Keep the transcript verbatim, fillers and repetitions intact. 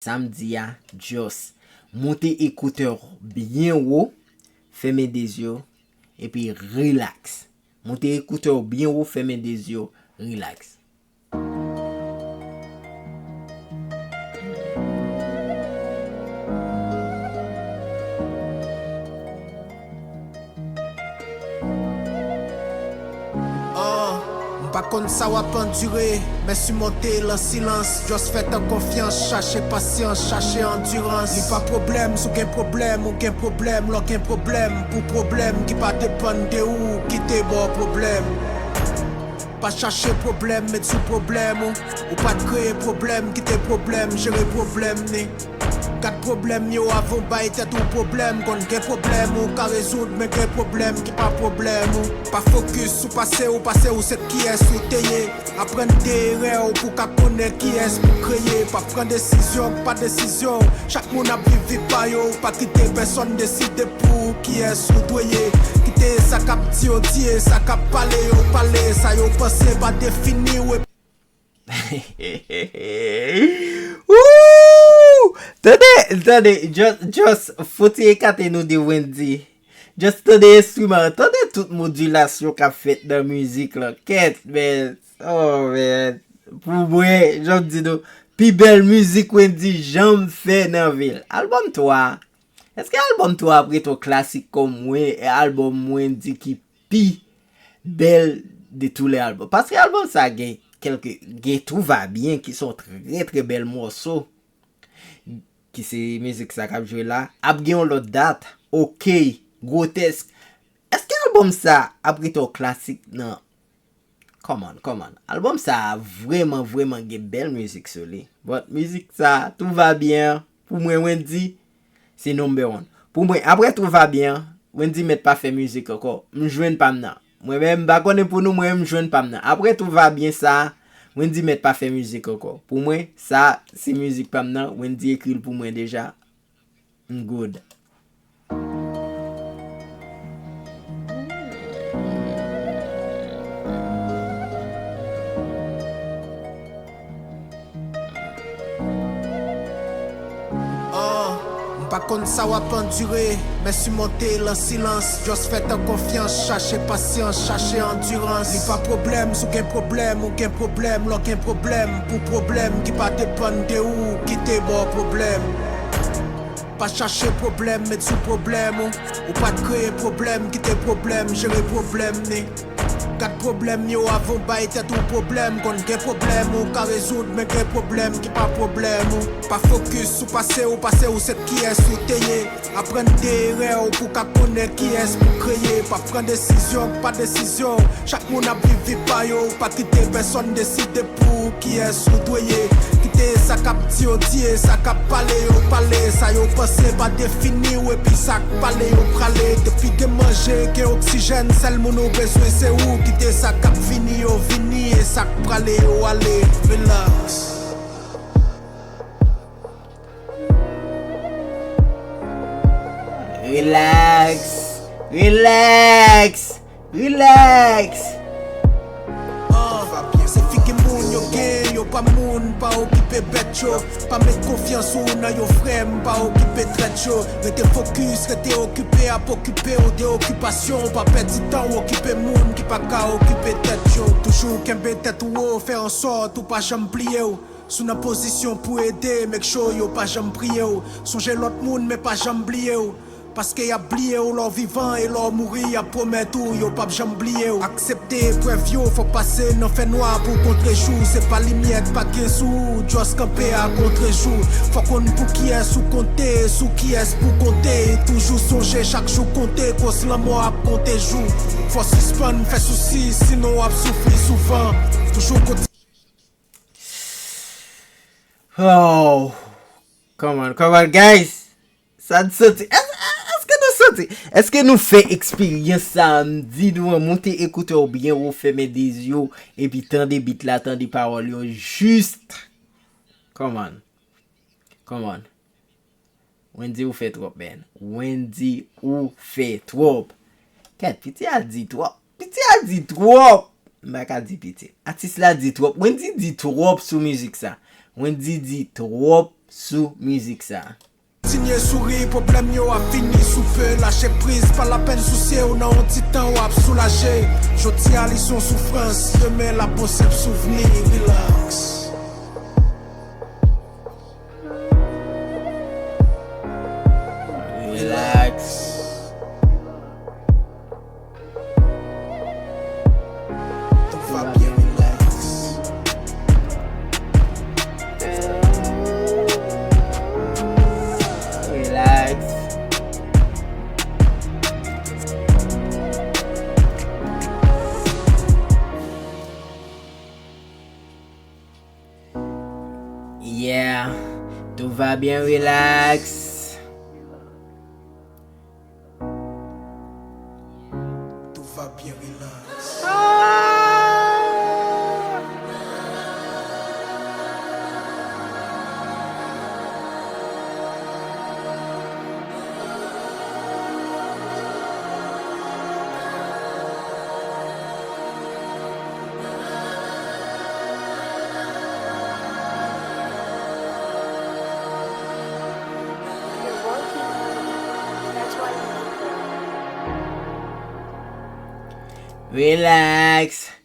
Sa m di a, just moute ekoutè w byen wo, fèmen de zye w, epi rilaks. Moute ekoutè w byen wo, fèmen de zye w, rilaks. Ah, m pa konn sa w ap andire, men simonte l an silans. Just fè tan konfyans, chache pasyans, chache andirans. Li pa pwoblèm si w gen pwoblèm, ou gen pwoblèm lè w gen pwoblèm. Pou pwoblèm ki pa depann de ou, kite ba w pwoblèm. Pa chache pwoblèm, met sou pwoblèm ou. Ou pa t kreye pwoblèm, kite pwoblèm jere pwoblèm li. Gad pwoblèm yo avan w bay tèt ou pwoblèm. Konn gen pwoblèm ou ka rezoud, men gen pwoblèm ki pa pwoblèm ou. Pa fokis sou pase w, pase w se kiyès ou te ye. Aprann de erè w pou w ka konnen kiyès pou w kreye. Pa pran desizyon k pa desizyon w. Chak moun ap viv vi pa yo, pa kite pèsonn deside pou ou kiyès ou dwe ye. Kite sa k ap di yo di e sa k ap pale yo pale. Sa yo panse pa defini w epi. Ooh! Tande, tande, just, just fouti ekate nou de Wendyy. Just tande enstriman an, tande tout modilasyon k ap fèt nan mizik lan. Kèt, man. Oh, man. Pou mwen, jan m di nou, pi bèl mizik Wendyy janm fè nan vi l. Albòm twa a. Èske albòm twa a ap rete yon klasik kòm mwen, albòm Wendyy ki pi bèl de tous les albums? Paske albòm sa a gen kèlke, gen Tout va bien ki se yon trè, trè bèl mòso, ki se mizik sa k ap jwe la. Ap gen yon lòt dat, Ok, Grotèsk. Èske albòm sa a ap rete yon klasik nan Come on, come on. Albòm sa a vrèman, vrèman gen bèl mizik sou li. But mizik sa a, Tout va bien, pou mwen, Wendyy, se number one. Pou mwen, apre Tout va bien, Wendyy mèt pa fè mizik ankò. M jwenn pa m nan. Mwen menm, m pa konnen pou nou, mwen menm, m jwenn pa m nan. Apre Tout va bien sa a, Wendyy mèt pa fè mizik ankò. Pou mwen, sa a, se mizik pa m nan. Wendyy ekri l pou mwen deja. M good. Ah, m pa konn sa w ap andire, men simonte l an silans. Just fè tan konfyans, chache pasyans, chache andirans. Li pa pwoblèm si w gen pwoblèm, ou gen pwoblèm lè w gen pwoblèm. Pou pwoblèm ki pa depann de ou, kite ba w pwoblèm. Pa chache pwoblèm, met sou pwoblèm ou. Ou pa t kreye pwoblèm, kite pwoblèm jere pwoblèm li. Gad pwoblèm yo avan w bay tèt ou pwoblèm. Konn gen pwoblèm ou ka rezoud, men gen pwoblèm ki pa pwoblèm ou. Pa fokis sou pase w, pase w se kiyès ou te ye. Aprann de erè w pou w ka konnen kiyès pou w kreye. Pa pran desizyon k pa desizyon w. Chak moun ap viv vi pa yo, pa kite pèsonn deside pou ou kiyès ou dwe ye. Kite sa k ap di yo di e sa k ap pale yo pale. Sa yo panse pa defini w epi sa k pale yo prale. Depi gen manje, gen oksijèn, sèl moun ou bezwen se ou. Kite sa k ap vini yo vini e sa k prale yo ale. Relax. Relax. Relax. Relax. Ah, se figi moun yo gen, yo pa moun, pa okipe bèt yo. Pa met konfyans ou nan yo frè m, pa okipe trèt yo. Rete fokis, rete okipe ap okipe w de okipasyon w. Pa pèdi tan w okipe moun ki pa ka okipe tèt yo. Toujou kenbe tèt ou wo, fè ansòt ou pa janm pliye w. Si w nan pozisyon pou ede, make sure yo pa janm priye w. Sonje lòt moun, men pa janm bliye w. Paske y ap bliye w lè w vivan e lè w mouri, y ap pwomèt ou yo p ap janm bliye w. Aksepte eprèv yo, fò w pase nan fènwa pou w kontre jou. Se pa limyè k pa gen sou ou, just kanpe a kontrejou. Fò w konn pou kiyès ou konte, sou kiyès pou w konte. E toujou sonje chak jou konte, koz lanmò ap konte jou. Fò w sispann fè sousi, sinon w ap soufri souvan. Toujou kontinye. Oh, come on, come on, guys. Sa n santi. Èske, èske nou santi? Èske nou fè eksperyans sa a? M di nou an, moute ekoutè w byen wo, fèmen de zye w, epi tande beat la, tande pawòl yo. Just. Come on. Come on. Wendyy ou fè twòp, man. Wendyy ou fè twòp. Kèt, piti a di twòp. Piti a di twòp. M pa ka di piti. Atis la di twòp. Wendyy di twòp sou mizik sa. Wendyy di twòp sou mizik sa. Kontinye souri, pwoblèm yo ap fini sou pe. Lache priz, pa lapèn sousye w, nan yon ti tan w ap soulaje. Jodi a li se yon soufrans, demen l ap yon senp souvni. Relax. Relax. Tout va byen, relax. Relax. Yeah, tout va bien, relax. Tout va byen, relax. Relax.